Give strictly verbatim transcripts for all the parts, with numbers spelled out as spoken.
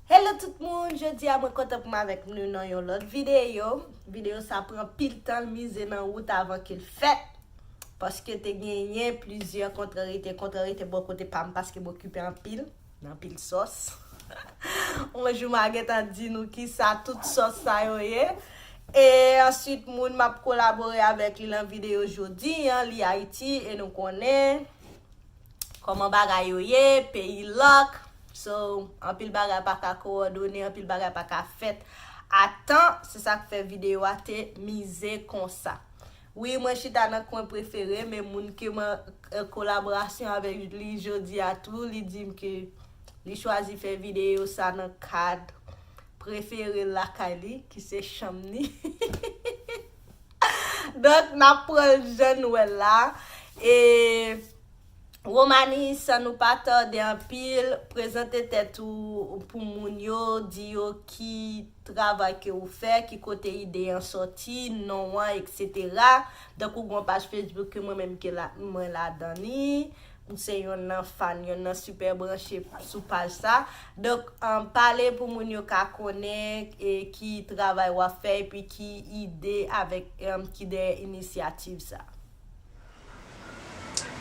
Hello tout moun, jodi a mwen kontan pou m avèk nou nan yon lòt videyo. Videyo sa pran pil tan, l mize nan wout avan ke l fèt. Paske te genyen plizyè kontrarite, kontrarite bò kote pa m paske m okipe anpil, nan anpil sòs. Yon jou m a gentan di nou kisa tout sòs sa yo ye. E answit, moun m ap kolabore avèk li nan videyo jodi an, li Ayiti e nou konnen kòman bagay yo ye, peyi lòk. So, anpil bagay pa ka kowòdone, anpil bagay pa ka fèt a tan. Se sa k fè videyo a te mize konsa. Wi, mwen chita nan kwen prefere, men moun ke mwen, eh, kolaborasyon avèk li jodi a tou, li di m ke li chwazi fè videyo sa nan kad prefere l lakay li, ki se chanm li. Donk, n ap pran l jan n wè l la. E Romani, san nou pa tande anpil, prezante tèt ou pou moun yo, di yo ki travay ke ou fè, ki kote ide an sòti, non an, etsetera. Donk, ou gen yon paj Facebook ke mwen menm ke la, mwen ladan li. M se yonn nan fan, yonn nan sipè branche sou paj sa. Donk, um, pale pou moun yo ka konnen e ki travay w ap fè epi ki ide avèk, um, ki dèyè inisyativ sa.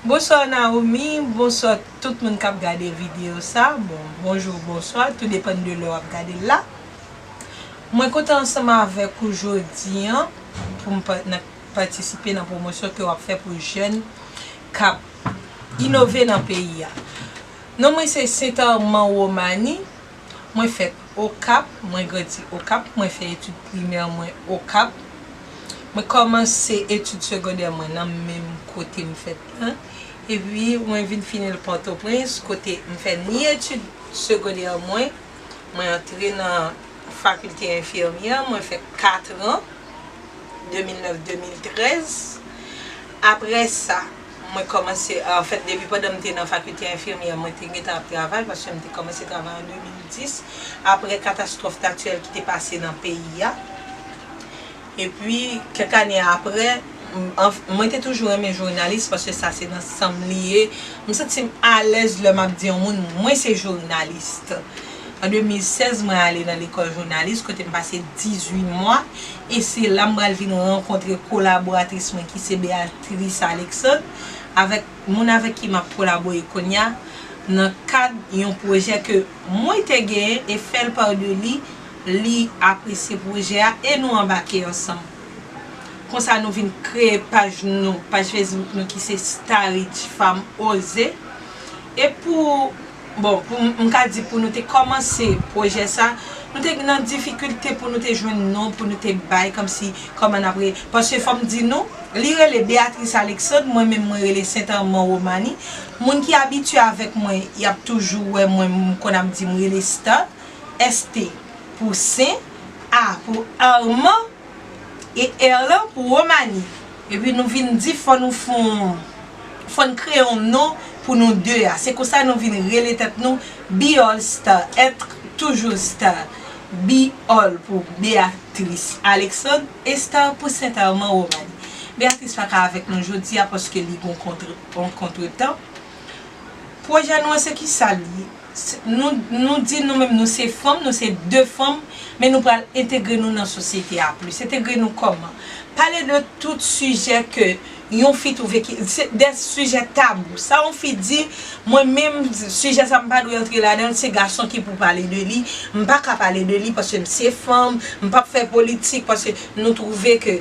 Bonswa Naomi, bonswa tout moun k ap gade videyo sa. Bon, bonjou, bonswa, tou depann de lè w ap gade l la. Mwen kontan ansanm avèk ou jodi an pou m pa, nan, patisipe nan pwomosyon ke w ap fè pou jèn k ap inove nan peyi a. Non mwen se Saint Armand Romani. Mwen fèt Okap, mwen grandi Okap, mwen fè etid primè mwen Okap. Mwen kòmanse etid segondè mwen nan menm kote m fèt lan. Epi mwen vin fini l Pòtoprens, kote m fè ni etid segondè mwen, mwen antre nan fakilte enfimyè, mwen fè kat an, de mil nèf, de mil trèz. Apre sa, mwen kòmanse, anfèt, depi pandan m te nan fakilte enfimyè, mwen te gentan ap travay, paske m te kòmanse travay an de mil dis, apre katastwòf natirèl ki te pase nan peyi a. Epi, kèk ane apre, m, anf-, mwen te toujou renmen jounalis, paske sa se nan san m li ye. M santi m alèz lè m ap di yon moun, mwen se jounalis. An de mil sèz, mwen ale nan lekòl jounalis, kote m pase dizuit mwa, e se la m pral vin rankontre kolaboratris mwen, ki se Béatrice Alexandre, avèk moun avèk ki m ap kolabore kounye a, nan kad yon pwojè ke mwen te genyen, e fè l pa de li, li apresye pwojè a, e nou anbake ansanm. Konsa nou vin kreye paj nou, paj Facebook nou ki se Star Rich Femme Osée. E pou, bon, pou m, m ka di pou nou te kòmanse pwojè sa, nou te nan difikilte pou nou te jwenn non, pou nou te bay kòmsi, kòman n ap re-, paske fò m di nou, li rele Béatrice Alexandre, mwen menm mwen rele Saint Armand Romani. Moun ki abitye avèk mwen, y ap toujou wè mwen, m konn ap di m rele Star, S T pou Saint, A pou Armand, e R lan pou Romani. Epi nou vin di fò nou fon, fò n kreye yon non pou nou de a. Se konsa nou vin rele tèt nou Be All Star, être toujours star. Be All pou Béatrice Alexandre e Star pou Saint Armand Romani. Béatrice pa ka avèk nou jodi a paske li gon kontre, yon kontretan. Pwojè nou an se kisa l ye? Se, nou, nou di nou menm nou se fanm, nou se de fanm, men nou pral entegre nou nan sosyete a plis. Entegre nou kòman? Pale de tout sijè ke yon fi twouve ki, se de sijè tabou. Sa yon fi di, mwen menm, sijè sa m pa dwe antre ladan l, se gason ki pou pale de li. M pa ka pale de li paske m se fanm, m p ap fè politik paske nou twouve ke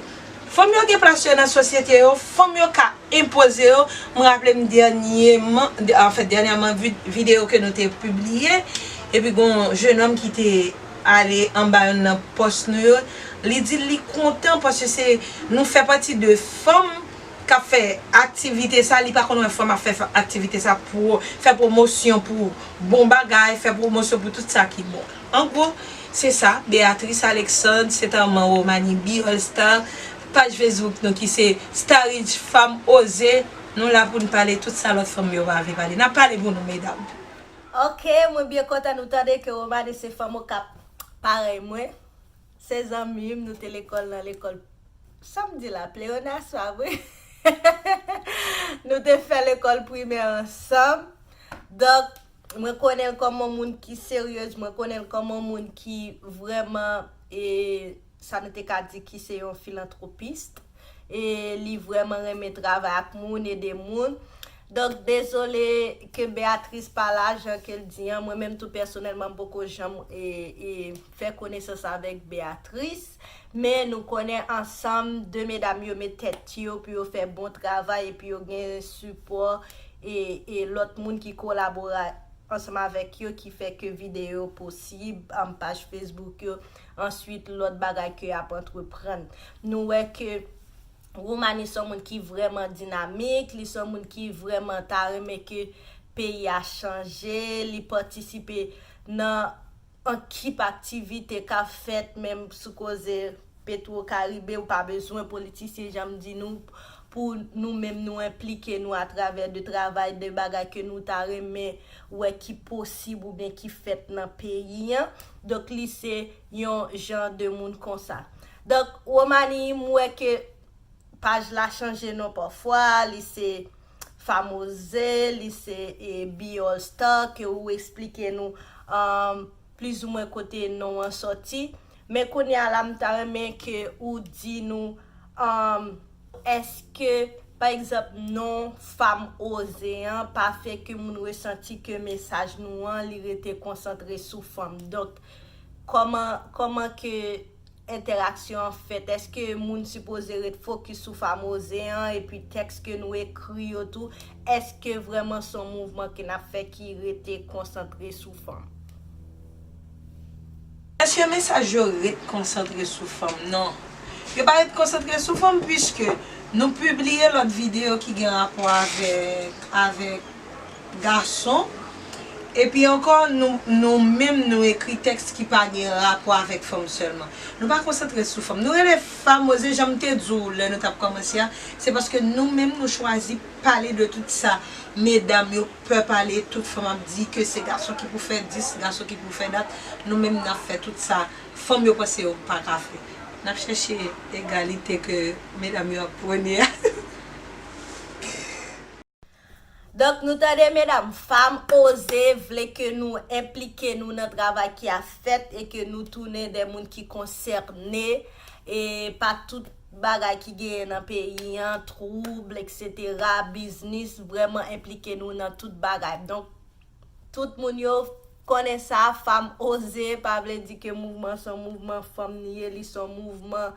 fanm yo gen plas yo nan sosyete yo, fanm yo ka enpoze yo. M raple m dènyèman, de-, anfèt, dènyèman, vi-, videyo ke nou te pibliye, epi gon jennonm ki te ale anba yonn nan pòs nou yo, li di li kontan paske se, nou fè pati de fanm k ap fè aktivite sa, li pa konn wè fanm ap fè, fè aktivite sa pou fè pwomosyon pou bon bagay, fè pwomosyon pou tout sa ki bon. An gwo, se sa, Béatrice Alexandre, Saint Armand Romani, Be All Star, paj Facebook nou ki se Star Rich Femme Osée, nou la pou n pale tout sa lòt fanm yo pa vle pale. N ap pale pou nou, medam. Ok, mwen byen kontan nou tande ke Romani se fanm Okap parèy mwen. Se zanmi m, nou te lekòl nan lekòl, sa m di la, pleonaswa, wi. Nou te fè lekòl primè ansanm. Donk, Mwen konnen l kòm yon moun ki seryez, mwen konnen l kòm yon moun ki vrèman, e, sa nou te ka di ki se yon filantwopis. E li vrèman renmen travay ak moun, ede moun. Donk, dezole ke Beatrice pa la, jan ke l di an. Mwen menm tou pèsonèlman, m poko janm, e, e, fè konesans avèk Beatrice. Men nou konnen ansanm, de medam yo met tèt yo pou yo fè bon travay epi yo gen sipò e, e lòt moun ki kolabore ansanm avèk yo ki fè ke videyo posib, um, paj Facebook yo, answit lòt bagay ke y ap antreprann. Nou wè ke Roumanie se yon moun ki vrèman dinamik, li se yon moun ki vrèman ta renmen ke peyi a chanje, li patisipe nan an kip aktivite k ap fèt menm sou koze Petwo Karibe, ou pa bezwen politisyen, jan m di nou, pou nou menm nou enplike nou atravè de travay, de bagay ke nou ta renmen wè ki posib oubyen ki fèt nan peyi an. Donk, li se yon jan de moun konsa. Donk, Romani, m wè ke paj la chanje non pafwa, li se Famoze, li se, e, Be All Star, ke ou eksplike nou, um, plizoumwen kote non an sòti. Men kounye a la, m ta renmen ke ou di nou, um, èske, pa egzanp, non Fanm Oze an pa fè ke moun resanti ke mesaj nou an, li rete konsantre sou fanm. Donk, kòman, kòman ke entèraksyon an fèt? Èske moun sipoze ret fokis sou Fanm Oze an, epi tèks ke nou ekri yo tou, èske vrèman se yon mouvman ke n ap fè ki rete konsantre sou fanm? Èske mesaj yo ret konsantre sou fanm? Non. Yo pa ret konsantre sou fanm, piske nou pibliye lòt videyo ki gen rapò avèk, avèk gason. Epi ankò, nou, nou menm, nou ekri tèks ki pa gen rapò avèk fanm sèlman. Nou pa konsantre sou fanm. Nou rele Fanm Oze, jan m te di w lè nou t ap kòmanse a, se paske nou menm, nou chwazi pale de tout sa medam yo pè pale, tout fanm ap di ke se gason ki pou fè dis, gason ki pou fè dat. Nou menm, n ap fè tout sa fanm yo panse yo pa ka fè. N ap chèche egalite ke medam yo ap pwone a. Donk, nou tande medam, Fanm Oze vle ke nou enplike nou nan travay ki ap fèt e ke nou tounen de moun ki konsène e pa tout bagay ki genyen nan peyi an, twoub, etsetera, biznis, vrèman enplike nou nan tout bagay. Donk, tout moun yo konnen sa, Fanm Oze pa vle di ke mouvman se yon mouvman fanm li ye, li se yon mouvman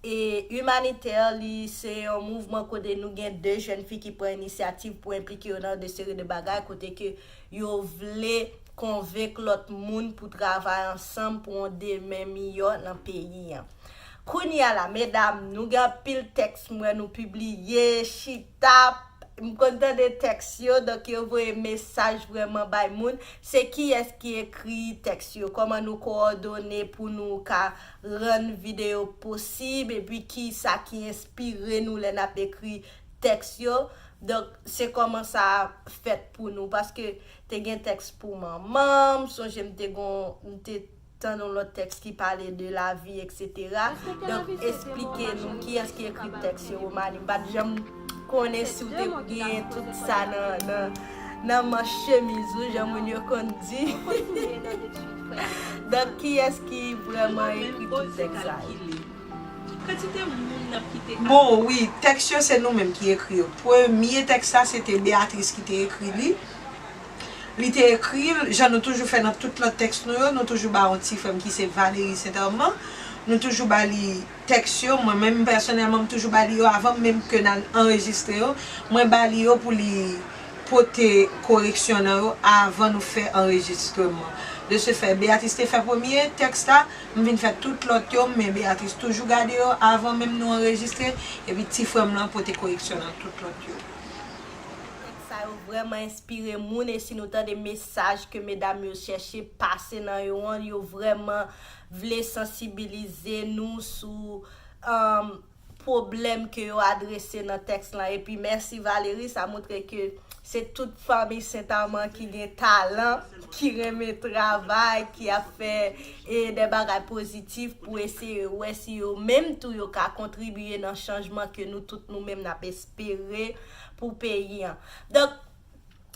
e imanitè, li se yon mouvman kote nou gen de jèn fi ki pran inisyativ pou enplike yo nan de seri de bagay, kote ke yo vle konvenk lòt moun pou travay ansanm pou yon demen miyò nan peyi an. Kounye a la, medam, nou gen anpil tèks m wè nou pibliye, chita, m konn tande tèks yo, donk yo voye mesaj vrèman bay moun. Se kiyès ki ekri tèks yo? Kòman nou kowòdone pou nou ka rann videyo posib? Epi ki sa ki enspire nou lè n ap ekri tèks yo? Donk, se kòman sa fèt pou nou? Paske te gen tèks pou manman, m sonje m te gon, m te tann yon lòt tèks ki pale de lavi, etsetera. Donk, esplike nou kiyès ki ekri tèks yo, Romani. M pa t janm konnen si w te genyen tout sa nan, nan, nan manch chemiz ou, jan moun yo konn di. Donk, kiyès ki vrèman ekri tout tèks sa yo? Bon, wi, tèks yo se nou menm ki ekri yo. Premye tèks la, se te Beatrice ki te ekri li. Li te ekri l, jan nou toujou fè nan tout lòt tèks nou yo, nou toujou ba yon ti frè m ki se Valery Saint Armand. Nou toujou ba li tèks yo, mwen menm pèsonèlman, m toujou ba li yo avan menm ke n al anrejistre yo. Mwen ba li yo pou li pote koreksyon nan yo avan nou fè anrejistreman. De ce fait, Beatrice te fè premye tèks la, m vin fè tout lòt yo, men Beatrice toujou gade yo avan menm nou anrejistre, epi ti frè m lan pote koreksyon nan tout lòt yo. Tèks sa yo vrèman enspire moun, e si nou tande mesaj ke medam yo chèche pase nan yo an, yo vrèman vle sansibilize nou sou, um, pwoblèm ke yo adrese nan tèks lan. Epi mèsi Valery, sa montre ke se tout fanmi Sent Arman ki gen talan, ki renmen travay, ki ap fè e de bagay pozitif pou eseye wè si yo menm tou yo ka kontribye nan chanjman ke nou tout nou menm n ap espere pou peyi an. Donk,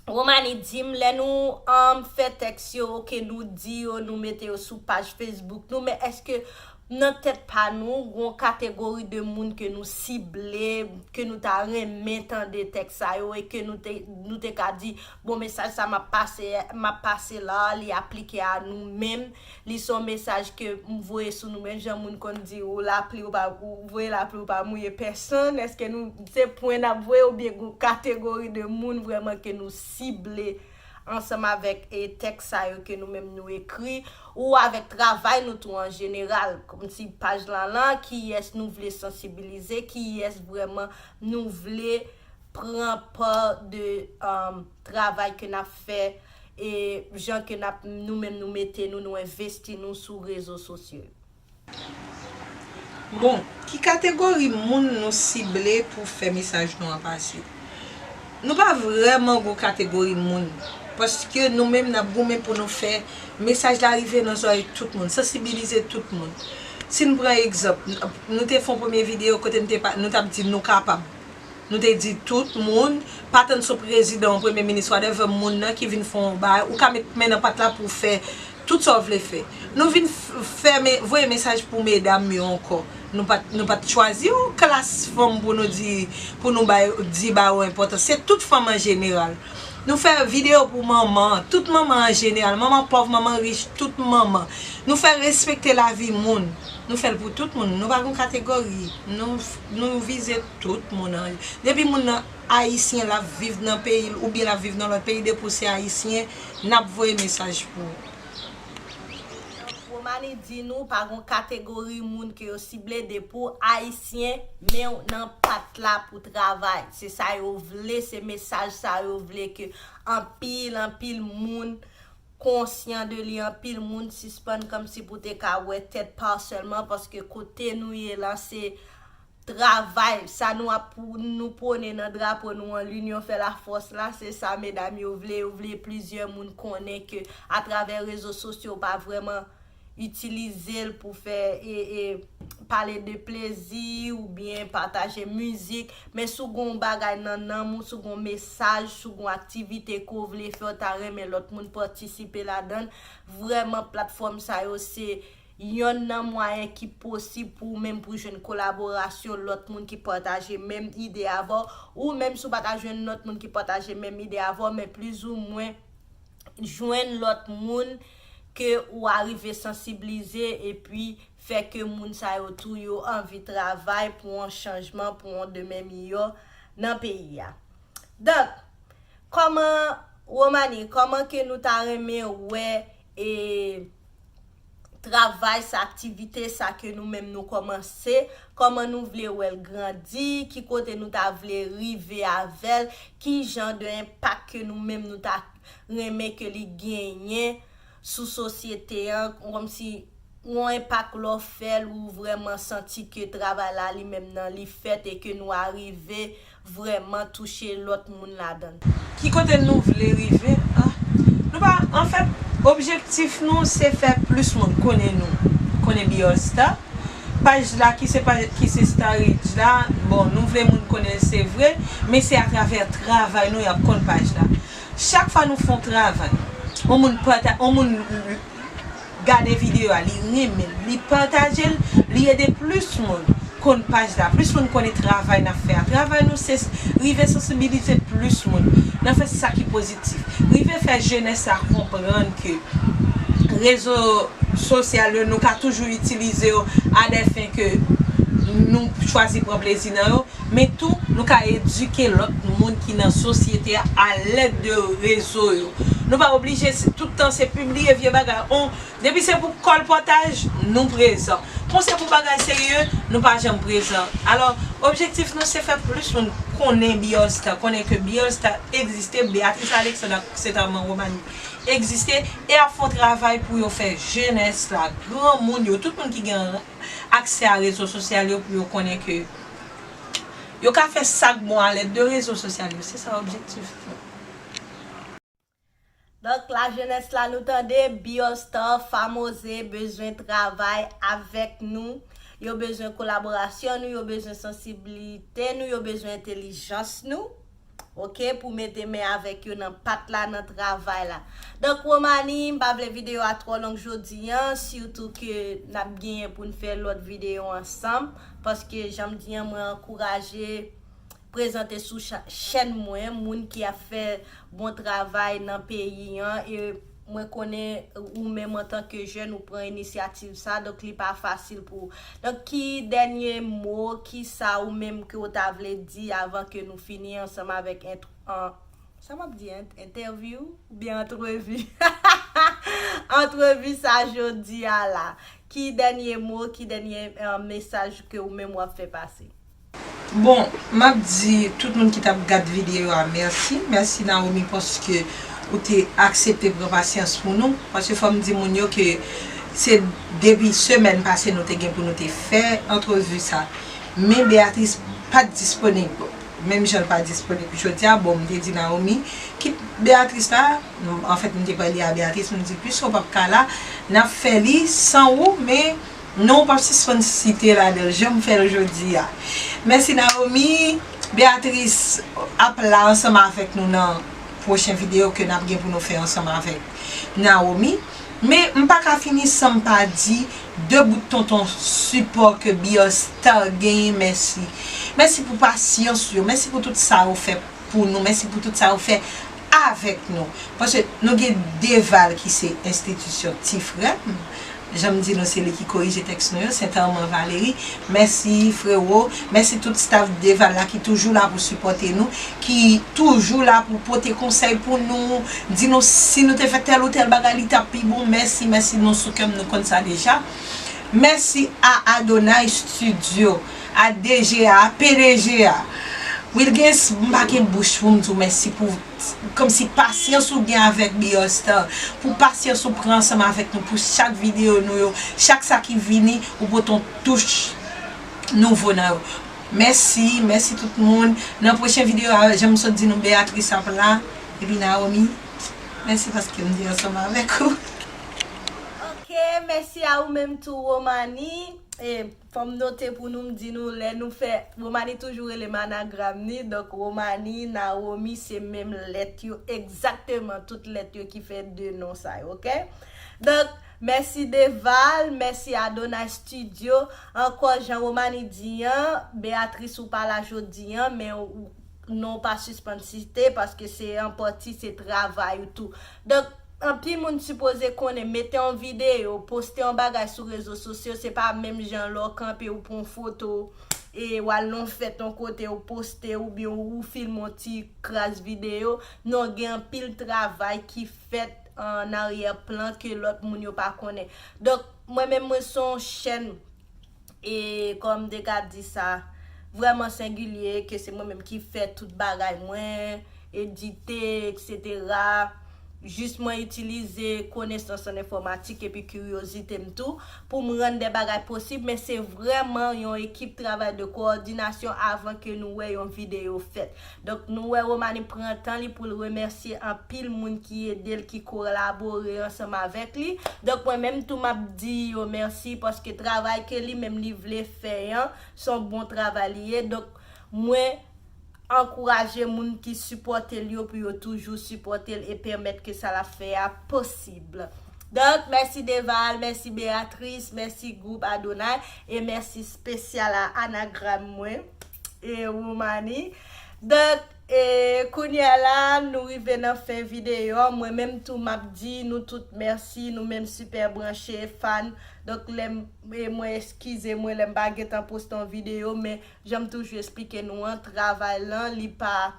Romani, di m, lè nou um, fè tèks yo, ke nou di yo, nou mete yo sou paj Facebook nou, men èske nan tèt pa nou, gon kategori de moun ke nou sible, ke nou ta renmen tande tèks sa yo, e ke nou te, nou te ka di, bon, mesaj sa m ap pase, m ap pase la, li aplike a nou menm, li se yon mesaj ke m voye sou nou, menm jan moun konn di, ou lapli, ou pa, ou voye lapli, ou pa mouye pèsonn, èske nou, se pwen n ap voye, oubyen gon kategori de moun vrèman ke nou sible ansanm avèk e tèks sa yo ke nou menm nou ekri, ou avèk travay nou tou an jeneral, kòmsi paj lan lan, kiyès nou vle sansibilize, kiyès vrèman nou vle pran pa de um, travay ke n ap fè, e jan ke n ap nou menm nou mete nou, nou envesti nou sou rezo sosyo yo. Bon, ki kategori moun nou sible pou fè mesaj nou an pase? Nou pa vrèman gon kategori moun, paske nou menm n ap goumen pou nou fè mesaj la rive nan zòrèy tout moun, sansibilize tout moun. Si n pran egzanp, nou te fè yon premye videyo kote nou te pa, nou t ap di nou kapab. Nou te di tout moun, pa tann sou prezidan, yon premye minis, whatever, moun nan ki vin fè yon bagay, ou ka met men nan pat la pou w fè tout sa w vle fè. Nou vin fè voye mesaj pou medam yo ankò. Nou pa t nou pa t chwazi yon klas fanm pou nou di pou nou bay di ba yo enpòtans. Se tout fanm an jeneral. Nou fè videyo pou manman, tout manman an jeneral, manman pòv, manman rich, tout manman. Nou fè respekte lavi moun. Nou fè l pou tout moun. Nou pa gon kategori. Nou nou vize tout moun an. Depi moun nan ayisyen, l ap viv nan peyi l oubyen l ap viv nan lòt peyi, depi w se ayisyen, n ap voye mesaj pou ou. Romani di nou pa gon kategori moun ke yo sible, depi w ayisyen, men w nan pat la pou travay. Se sa yo vle, se mesaj sa yo vle ke anpil anpil moun konsyan de li, anpil moun sispann kòmsi pou te ka wè tèt pa w sèlman, paske kote nou ye la se travay sa nou ap nou pwone nan drapo nou an, l'union fait la force la, se sa medam yo vle, yo vle plizyè moun konnen ke atravè rezo sosyo pa vrèman itilize l pou fè e, e pale de plezi oubyen pataje mizik, men si w gon bagay nan nanm ou, si w gon mesaj, si w gon aktivite ke w vle fè, w ta renmen lòt moun patisipe ladan l, vrèman platfòm sa yo se yonn nan mwayen ki posib pou ou menm pou jwenn kolaborasyon lòt moun ki pataje menm ide avè w, ou menm si w pa ta jwenn lòt moun ki pataje menm ide avè w, men plizoumwen jwenn lòt moun ke ou a rive sansiblize epi fè ke moun sa yo tou yo anvi travay pou yon chanjman, pou yon demen miyò nan peyi a. Donk, kòman, Romani, kòman ke nou ta renmen wè e travay sa, aktivite sa ke nou menm nou kòmanse, kòman nou vle wè l grandi, ki kote nou ta vle rive avè l, ki jan de enpak ke nou menm nou ta renmen ke li genyen sou sosyete an, kòmsi yon enpak lè w fè l ou vrèman santi ke travay la li menm nan li fèt e ke nou arive vrèman touche lòt moun ladan l. Ki kote nou vle rive? Ah, nou pa, anfèt, objektif nou se fè plis moun konnen nou, konnen Biolstar. Paj la ki se paj ki se Starridge la, bon, nou vle moun konnen l se vre, men se atravè travay nou y ap konn paj la. Chak fwa nou fè yon travay, yon moun pata, yon moun gade videyo a, li renmen l, li pataje l, li ede plis moun konn paj la, plis moun konnen travay n ap fè a. Travay nou se rive sansibilize plis moun nan fè sa ki pozitif, rive fè jenès la konprann ke rezo sosyal yo, nou ka toujou itilize yo a dè fen ke nou chwazi pran plezi nan yo, men tou nou ka edike lòt moun ki nan sosyete a alèd de rezo yo. Nou pa oblije tout tan se pibliye vye bagay. On, depi se pou kòlpòtaj, nou prezan. Kon se pou bagay serye, nou pa janm prezan. Alò, objektif nou se fè plis moun konnen Biolstar, konnen ke Biolstar egziste, Beatrice Alexandre ak Setaman Romani egziste, e ap fè yon travay pou yo fè jenès la, granmoun yo, tout moun ki gen aksè a rezo sosyal yo pou yo konnen ke yo ka fè sa k bon alèd de rezo sosyal yo. Se sa objektif nou. Donk, lajenès la, nou tande, Biolstar, Famoze bezwen travay avèk nou. Yo bezwen kolaborasyon nou, yo bezwen sansibilite nou, yo bezwen entèlijans nou. oke, pou mete men avèk yo nan pat la, nan travay la. Donk, Romani, m pa vle videyo a twò long jodi an, sitou ke n ap genyen pou n fè lòt videyo ansanm, paske jan m di an, mwen ankouraje prezante sou cha- chèn mwen, moun ki ap fè bon travay nan peyi an, e mwen konnen ou menm antanke jèn, ou pran inisyativ sa, donk li pa fasil pou ou. Donk, ki dènye mo, ki sa ou menm ke ou ta vle di avan ke nou fini ansanm avèk entro- an- sa m ap di, entèvyou oubyen antrevi? Antrevi sa jodi a la. Ki dènye mo, ki dènye mesaj ke ou menm w ap fè pase? Bon, m ap di tout moun ki t ap gad videyo a mèsi. Mèsi Naomi paske ou te aksepte pran pasyans pou nou. Paske fò m di moun yo ke se depi semèn pase nou te gen pou nou te fè antrevi sa. Men Beatrice pa t disponib. Menm jan l pa disponib jodi a, bon, m te di Naomi, kit Beatrice la, anfèt, m te pale a Beatrice, m di, piske w p ap ka la, n ap fè li san ou, men non w p ap sispann site ladan l, jan m fè l jodi a. Mèsi Naomi. Beatrice ap la ansanm avèk nou nan pwochen videyo ke n ap gen pou nou fè ansanm avèk Naomi. Men m pa ka fini san m pa di de bout tonton sipò ke Biostar genyen, mèsi. Mèsi pou pasyans yo, mèsi pou tout sa yo fè pou nou, mèsi pou tout sa yo fè avèk nou. Paske nou gen Deval ki se enstitisyon Ti Frè m. Jan m di nou, se li ki korije tèks nou yo, Sentèman Valery. Mèsi, frewo. Mèsi tout staff Deval la ki toujou la pou sipòte nou, ki toujou la pou pote konsèy pou nou, di nou si nou te fè tèl ou tèl bagay, li t ap pi bon. Mèsi, mèsi, nou sou kè m, nou konn sa deja. Mèsi a Adonai Studio, a D G a, a P D G a. Wilgens, m pa gen bouch pou m di w mèsi pou kòmsi pasyans ou gen avèk Biostar, pou pasyans ou pran ansanm avèk nou pou chak videyo nou yo, chak sa ki vini, ou pote yon touch nouvo nan yo. Mèsi, mèsi tout moun. Nan pwochen videyo a, jan m sot di nou, Beatrice ap la, epi Naomi. Mèsi paske m te ansanm avèk ou. Oke, mèsi a ou menm tou, Romani. E, fò m note pou nou, m di nou, lè nou fè, Romani toujou rele m Anagram ni, donk Romani, Naomi, se menm lèt yo, egzakteman tout lèt yo ki fè de non sa yo, oke? Donk, mèsi Deval, mèsi Adonai Studio. Ankò, jan Romani di an, Beatrice ou pa la jodi an, men ou non w pa sispann site, paske se an pati, se travay ou tou. Donk, anpil moun sipoze konnen, mete yon videyo, poste yon bagay sou rezo sosyo, se pa menm jan lè w kanpe, ou pran yon foto, e w al nan yon fèt yon kote, ou poste, oubyen ou filme yon ti kras videyo. Non, gen anpil travay ki fèt an aryè plan ke lòt moun yo pa konnen. Donk, mwen menm, mwen se yon chèn, e kòm m te ka di sa, vrèman sengilye, ke se mwen menm ki fè tout bagay mwen, edite, etsetera. Jis mwen itilize konesans an enfòmatik epi kiryozite m tou pou m rann de bagay posib, men se vrèman yon ekip travay de kowòdinasyon avan ke nou wè yon videyo fèt. Donk, nou wè Romani pran tan li pou l remèsye anpil moun ki ede l, ki kolabore ansanm avèk li. Donk, mwen menm tou, m ap di yo mèsi paske travay ke li menm li vle fè an, se yon bon travay li ye. Donk, mwen ankouraje moun ki sipòte l yo pou yo toujou sipòte l e pèmèt ke sa l ap fè a posib. Donk, mèsi Deval, mèsi Beatrice, mèsi gwoup Adonai, e mèsi espesyal a Anagram mwen, e Romani. Donk, e kounye a la, nou rive nan fen videyo. Mwen menm tou, m ap di nou tout mèsi, nou menm sipè branche, fan. Donk, lè m, e mwen eskize mwen, lè m pa gentan poste yon videyo, men jan m toujou esplike nou an, travay lan, li pa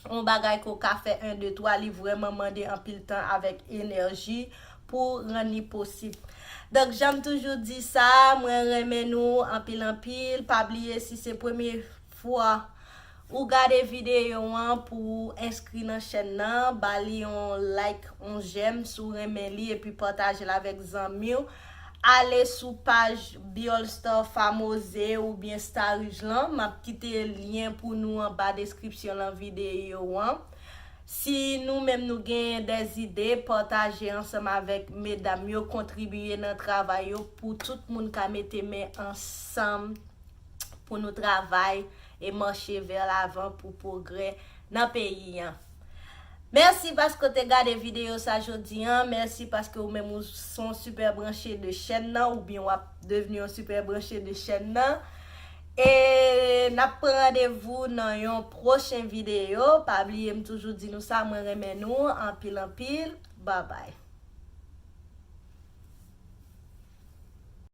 yon bagay ke w ka fè en, de, twa, li vrèman mande anpil tan avèk enèji pou rann li posib. Donk, jan m toujou di sa, mwen renmen nou anpil, anpil. Pa bliye, si se premye fwa ou gade videyo an, pou w enskri nan chèn nan, ba li yon like, yon j'aime si w renmen li, epi pataje l avèk zanmi w. Ale sou paj Biolstar Famose oubyen Starij lan. M ap kite lyen pou nou anba deskripsyon lan videyo an. Si nou menm nou genyen dèzide, pataje ansanm avèk medam yo, kontribiye nan travay yo pou tout moun ka mete men ansanm pou nou travay e mache vè lavan pou pwogrè nan peyi an. Mèsi paske w te gade videyo sa jodi an. Mèsi paske ou menm ou se yon sipè branche de chèn nan oubyen w ap devni yon sipè branche de chèn nan. E n ap pran randevou nan yon pwochen videyo. Pa bliye m toujou di nou sa, mwen renmen nou anpil anpil. Babay.